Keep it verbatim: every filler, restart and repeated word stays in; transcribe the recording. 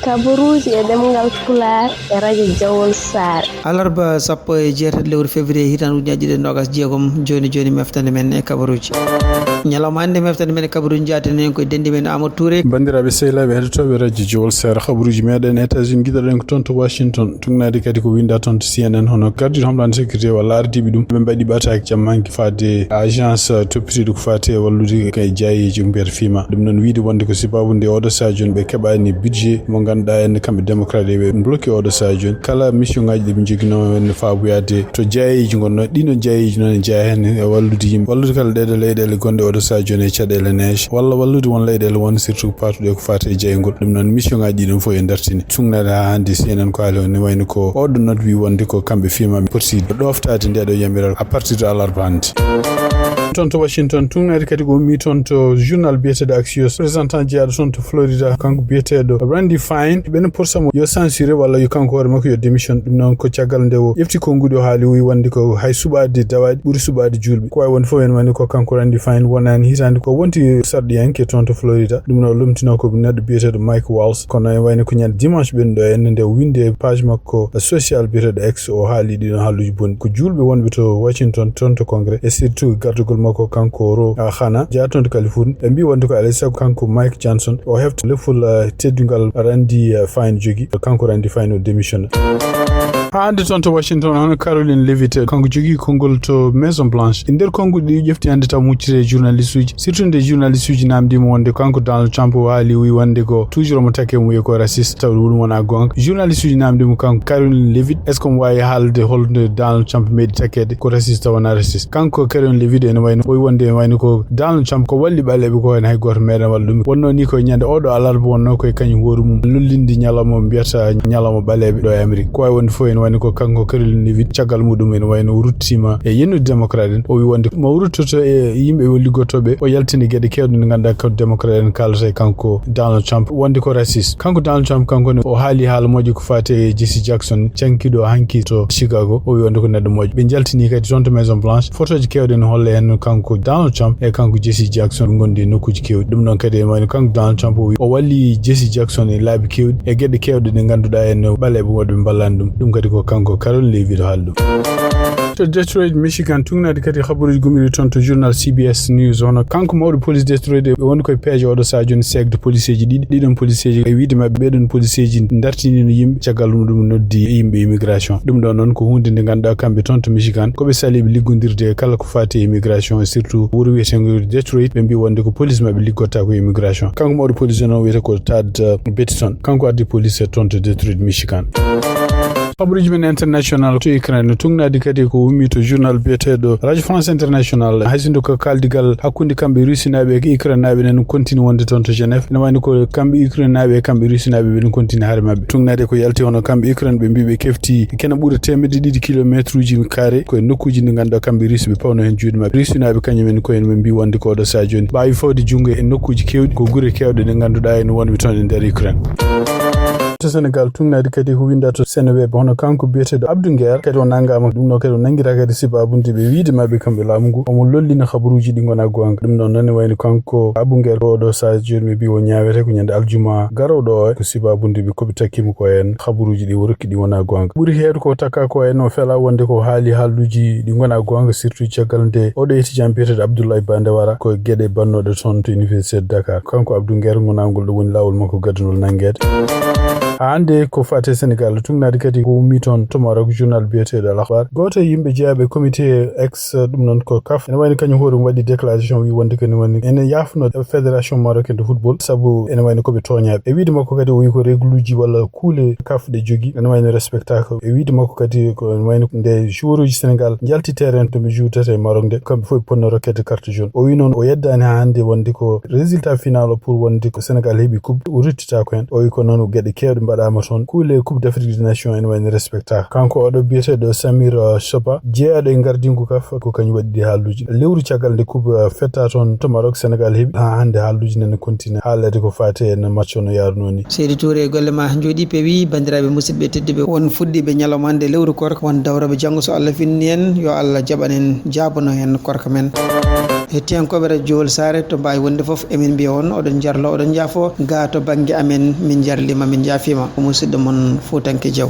Kabaruuji e ɗemngal Pulaar e radio Jawol Saare. Alarba sappo e jeetati lewru février hitaande ujunaaji ɗiɗi e noogas jeegom, jooni jooni meftande men e kabaruuji. Ñalawma hannde meftande men e kabaruuji njaatani en koye denndi men Amadou Touré. Banndiraaɓe sehilaaɓe heɗotooɓe radio Jawol Saare, kabaruuji meɗen États-Unis, giɗoɗen ko toon to Washington, tugnaade kadi ko winnda toon to C N N, hono gardiiɗo Homeland Sécurité walla ardiiɓe ɗum, ɓe mbaɗi ɓataake jamma hanki faade agence toppitiiɗo ko faati e wallude e jaayeeji ko mbiyata FEMA. Ɗum noon wiyde wonde ko sababu nde oɗo sahaa jooni ɓe keɓaani budget mo ngannduɗaa en kamɓe démocrate ɓe bloqué oɗo sahaa jooni. Kala mission ngaji ɗi ɓe njoginoo en faaboyaade to jaayeeji ngonnoo, ɗiɗon jaayeeji noon e jeyaa heen e wallude yimɓe, wallude kala ɗeɗo leyɗeele gonɗe oɗo sahaa jooni e caɗeele neige, walla wallude won leyɗeele won surtout paatuɗe ko faati e jayngol. Ɗum noon mission ngaji ɗi ɗum fof e dartini. Tugnaade haa hannde C N N ko haali on ne wayno ko oɗo note wi wonde ko kamɓe FEMA poti ɗoftaade nde ɗo yamiral à partir de alarba hannde. Toon to Washington, tugnaade kadi ko ummi toon to journal biyeteeɗo Axios, représentant jeyaaɗo toon to Florida, kanko biyeteeɗo Randy Fine, ɓe no porsa mo yo censuré walla yo kanko hoore makko yo démission. Ɗum noon ko caggal nde o ƴefti konnguɗi o haali, o wi wonde ko hay suɓaade dawaaɗi ɓuri suɓaade juulɓe. Ko wawi wonde fof en wani ko kanko Randy Fine wonani hitaande ko wonti sarɗiyanke toon to Florida. Ɗum noon lomtino ko neɗɗo biyeteeɗo Mike Walls. Kono en wayno ko ñande dimanche ɓenɗo en nde o windi e page makko social biyeteeɗo X, o haali ɗiɗon haalluuji bonɗi. Ko juulɓe wonɓe to Washington, toon to Congrès, e surtout gardugol makko kanko Ro, ah, Hanna, jeyaa toon to Californie. Ɓe mbi wonde ko alay sago kanko Mike Johnson o hefta lefol, ah, teddungal Randy, ah, Fine jogi. Kanko Randy Fine o démissionna. Haa hannde toon to Washington, hono Caroline Leavitt, kanko jogii konngol to Maison Blanche. E nder konnguɗi ɗi ƴefti hannde taw muccitee e journaliste uji, surtout nde journaliste uji naamndiima wonde kanko Donald Trump o haali, o wi wonde ko toujours omo takke, omo wiya ko raciste, taw ɗum wonaa goonga. Journaliste uji naamndiima kanko Caroline Leavitt, est-ce que omo waawi haalde holno Donald Trump meeɗi takkeede ko raciste taw wonaa raciste? Kanko Caroline Leavitt ene wayno, o wi wonde ene wayno ko Donald Trump ko walli ɓaleeɓe ko heen hay gooto meeɗa wallu ɗum. Wonnoo ni koye ñande oɗo alarba wonnoo koye kañum hoore mum lollinde ñalawma mo mbiyata ñalawma ɓaleeɓe ɗo e Amérique. Ko wawi wonde fof ene wayno ko kanko Caroline Leavitt, caggal muɗum ene wayno o ruttiima e yennude démocrate en. O wi wonde mo ruttoto e yimɓe o liggotooɓe, o yaltini geɗe keewɗe ɗe ngannduɗaa ko démocrate en kaalata e kanko Donald Trump wonde ko raciste. Kanko Donald Trump kanko ne o haali haala moƴƴo ko faati e Jesse Jackson, cankiiɗo hanki to Chicago. O wi wonde ko neɗɗo moƴƴo. Ɓe njaltini kadi toon to Maison Blanche. Fotooji keewɗi ne holla heen kanko Donald Trump e kanko Jesse Jackson ɓe ngondi e nokkuuji keewɗi. Ɗum noon kadi ene wayno kanko Donald Trump o wi o walli Jesse Jackson e laabi keewɗi e geɗe keewɗe ɗe ngannduɗaa en ɓaleeɓe wonɓe mballani ɗum. Ɗum kadi ko kanko Caroline Leavitt haali ɗum. To Detroit, Michigan, tugnaade kadi habaruuji gomɗiiɗi toon to journal C B S News. Hono kanko mawɗo police Detroit e woni koye peeje oɗo sahaa jooni seegde policeeji ɗiɗi. Ɗiɗon policeeji e wiyde maɓɓe ɓeɗon policeeji dartiniino yimɓe caggal muɗum noddi yimɓe immigration. Ɗum ɗo noon ko huunde nde ngannduɗaa kamɓe toon to Michigan ko ɓe saliiɓe liggondirde e kala ko faati e immigration, surtout wuro wiyeteengo Detroit. Ɓe mbi wonde ko police maɓɓe liggotta ko immigration. Kanko mawɗo police o noon wiyete ko Tad, uh, Betson. Kanko ardi police e toon to Detroit, Michigan. Habaruuji men international to Ukraine no tugnaade kadi ko ummi to journal biyeteeɗo Radio France International. Hay sinno ko kaaldigal hakkunde kamɓe Russie naaɓe e Ukraine naaɓe ene continue wonde toon to Genève. Ene wayno ko kamɓe Ukraine naaɓe e kamɓe Russie naaɓe ɓe ɗum continue hare maɓɓe. Tugnaade ko yalti hono kamɓe Ukraine ɓe mbi ɓe kefti kene ɓura teemedde ɗiɗi kilometre uji carré koye nokkuuji ɗi ngannduɗaa kamɓe Russie ɓe pawno heen juuɗe maɓɓe. Russie naaɓe kañum en koye en ɓe mbi wonde ko oɗo sahaa jooni mbaawi fawde junngo e nokkuuji keewɗi ko gure keewɗe ɗe ngannduɗaa ene wonɓe toon e nder Ukraine. To Sénégal, tugnaade kadi ko winnda to Seneweb, hono kanko biyeteeɗo Abdou Nguer, kadi o nanngaama. Ɗum ɗo kadi o nanngiraa kadi sababude ɓe wiyde maɓɓe kamɓe laamu ngu, omo lollina habaruuji ɗi ngonaa goonga. Ɗum ɗoon noon ne wayno kanko Abou Nguer, ko oɗo sahaa jooni ɓe mbi o ñaawete ko ñande aljuma garooɗo o, ko sababude ɓe ko ɓe takkiima ko heen habaruuji ɗi o rokki ɗi wonaa goonga. Ɓuri heewde ko takka ko heen o fela wonde ko haali haaluuji ɗi ngonaa goonga, surtout caggal nde oɗo étudiant biyeteeɗo Abdoulaye Ba nde wara ko geɗe bannooɗe toon to Université de Dakar. Kanko Abdou Nguer ngonangol ɗo woni laawol makko gadanol nanngeede. Haa hannde ko faati e Sénégal, tugnaade kadi ko ummi toon to Maroc, journal biyeteeɗo Al Akhbar. Gooto e yimɓe jeyaaɓe comité X, ɗum noon ko kaf, ene wayno kañum hoore mum waɗi déclaration, wi wonde ko ene woni ene yaafno fédération marocaine de football, sabu ene wayno ko ɓe tooñaaɓe. E wiyde makko kadi, o wi ko régluuji walla kuule kaf ɗe jogii, ene wayno respectaaka. E wiyde makko kadi, ko ene wayno nde joueuruuji Sénégal njalti terrain to ɓe juutata e Maroc nde, kamɓe fof ɓe potno rokkede carte jaune. O wi noon o yeddaani haa hannde wonde ko résultat final o pour wonde ko Sénégal heɓi coupe, o ruttitaako heen. O wi ko noon geɗe keewɗe mbaɗaama toon. Kuule Coupe d'Afrique des Nations ene wayno respectaaka. Kanko oɗo biyeteeɗo Samir, uh, Sopa, jeyaaɗo e gardingu kaf, ko kañum waɗi ɗi haaluuji. Lewru caggal nde coupe, uh, fetta toon to Maroc, Sénégal heɓi, haa hannde haaluuji nana continue haalede ko faati e no match o no yaarunoo ni. Seydi Touré, golle ma njooɗii peewi. Banndiraaɓe musidɓe tedduɓe, won fuɗɗiiɓe ñalawma hannde lewru koorka, won dawrooɓe janngo so Allah finni en, yo Allah jaɓan en, jaabano en koorka men. Hettiyankooɓe Radio Jowol Saare to mbaawi wonde fof, emin mbiya on oɗon njarlo, oɗon njaafo. Gaa to bannge amen, min njarlima, min njaafiima. Ko musidɗo mon Fuutanke Jaw.